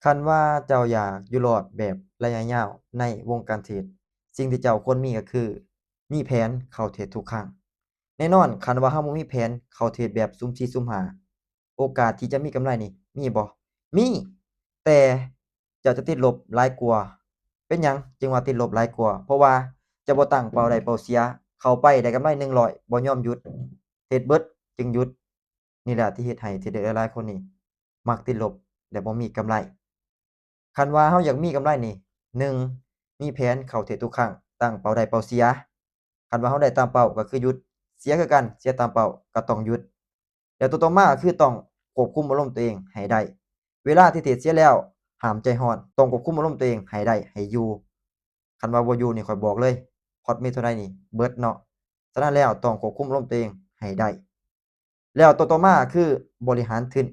ຄັນວ່າເຈົ້າຢາກຢູ່ລອດແບບໄລຍະຍາວໃນວົງການເທຣດ, ສິ່ງທີ່ເຈົ້າຄວນມີກໍຄື ມີແຜນເຂົ້າເທຣດທຸກຄັ້ງ. ແນ່ນອນ, ຄັນວ່າເຮົາບໍ່ມີແຜນເຂົ້າເທຣດແບບສຸ່ມສີ່ສຸ່ມຫ້າ, ໂອກາດທີ່ຈະມີກຳໄລນີ້ມີບໍ່? ມີ, ແຕ່ເຈົ້າຈະຕິດລົບຫຼາຍກວ່າ. ເປັນຫຍັງຈຶ່ງວ່າຕິດລົບຫຼາຍກວ່າ? ເພາະວ່າເຈົ້າບໍ່ຕັ້ງເປົ້າໄດ້ເປົ້າເສຍ, ເຂົ້າໄປໄດ້ກຳໄລໜຶ່ງຮ້ອຍ ບໍ່ຍອມຢຸດ, ເທຣດເບິດຈຶ່ງຢຸດ. ນີ້ແຫຼະທີ່ເຮັດໃຫ້ເທຣດເດີຫຼາຍໆຄົນນີ້ມັກຕິດລົບ ແລະ ບໍ່ມີກຳໄລ. ຄັນວ່າເຮົາຢາກມີກຳໄລນີ້, ໜຶ່ງ ມີແຜນເຂົ້າເທຣດທຸກຄັ້ງ, ຕັ້ງເປົ້າໄດ້ເປົ້າເສຍ. ຄັນວ່າເຮົາໄດ້ຕາມເປົ້າກໍຄືຢຸດ, ເສຍຄືກັນ, ເສຍຕາມເປົ້າກໍຕ້ອງຢຸດ. ແລ້ວຕົວຕໍ່ມາກໍຄືຕ້ອງຄວບຄຸມອາລົມຕົວເອງໃຫ້ໄດ້. ເວລາທີ່ເທຣດເສຍແລ້ວ, ຫ້າມໃຈຮ້ອນ, ຕ້ອງຄວບຄຸມອາລົມຕົວເອງໃຫ້ໄດ້, ໃຫ້ຢູ່. ຄັນວ່າບໍ່ຢູ່ນີ້ ຂ້ອຍບອກເລີຍ, ພອດມີເທົ່າໃດນີ້ເບິດເນາະ. ສະນັ້ນແລ້ວ, ຕ້ອງຄວບຄຸມອາລົມຕົວເອງໃຫ້ໄດ້. ແລ້ວຕົວຕໍ່ມາຄືບໍລິຫານທຶນ.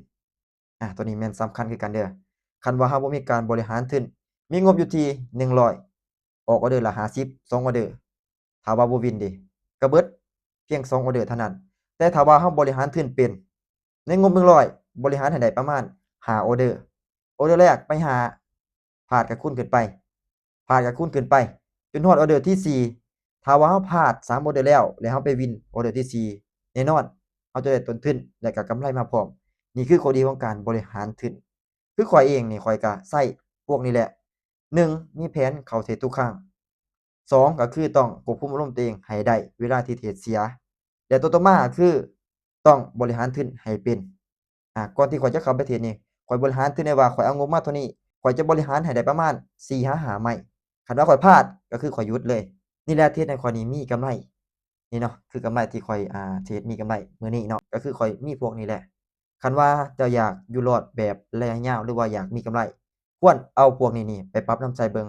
ອາ ຕົວນີ້ແມ່ນສຳຄັນຄືກັນເດີ້. ຄັນວ່າເຮົາບໍ່ມີການບໍລິຫານທຶນ, ມີງົບຢູ່ທີ່ໜຶ່ງຮ້ອຍ, ອອກອອເດີລະຫ້າສິບ ສອງອອເດີ, ຖ້າວ່າບໍ່ວິນເດ ກໍເບິດພຽງສອງອອເດີເທົ່ານັ້ນ. ແຕ່ຖ້າວ່າເຮົາບໍລິຫານທຶນເປັນ, ໃນງົບໜຶ່ງຮ້ອຍ ບໍລິຫານໃຫ້ໄດ້ປະມານຫ້າອອເດີ, ອອເດີແລກໄປຫາ ພາດກໍຄູນຂຶ້ນໄປ, ພາດກໍຄູນຂຶ້ນໄປ ຈົນຮອດອອເດີທີສີ່. ຖ້າວ່າເຮົາພາດສາມອອເດີແລ້ວ ແລ້ວເຮົາໄປວິນອອເດີທີສີ່, ແນ່ນອນເຮົາຈະໄດ້ຕົ້ນທຶນ ແລະ ກໍກຳໄລມາພ້ອມ. ນີ້ຄືຂໍ້ດີຂອງການບໍລິຫານທຶນ. ຄືຂ້ອຍເອງນີ້ ຂ້ອຍກໍໃຊ້ພວກນີ້ແຫຼະ. ໜຶ່ງ ມີແຜນເຂົ້າເທຣດທຸກຄັ້ງ. ສອງ ກໍຄືຕ້ອງຄວບຄຸມອາລົມຕົວເອງໃຫ້ໄດ້ເວລາທີ່ເທຣດເສຍ. ແລະ ຕົວຕໍ່ມາກໍຄືຕ້ອງບໍລິຫານທຶນໃຫ້ເປັນ. ອາ ກ່ອນທີ່ຂ້ອຍຈະເຂົ້າໄປເທຣດນີ້, ຂ້ອຍບໍລິຫານທຶນໄດ້ວ່າ ຂ້ອຍເອົາງົບມາເທົ່ານີ້, ຂ້ອຍຈະບໍລິຫານໃຫ້ໄດ້ປະມານສີ່ຫາຫ້າໄມ້. ຄັນວ່າຂ້ອຍພາດ ກໍຄືຂ້ອຍຢຸດເລີຍ. ນີ້ແຫຼະທີ່ເຮັດໃຫ້ຂ້ອຍນີ້ມີກຳໄລ. ນີ້ເນາະ ຄືກຳໄລທີ່ຂ້ອຍ ອາ ເທຣດມີກຳໄລມື້ນີ້ເນາະ, ກໍຄືຂ້ອຍມີພວກນີ້ແຫຼະ. ຄັນວ່າເຈົ້າຢາກຢູ່ລອດແບບໄລຍະຍາວ ຫຼືວ່າຢາກມີກຳໄລ, ຄວນເອົາພວກນີ້ນີ້ໄປປັບນຳໃຊ້ເບິ່ງ.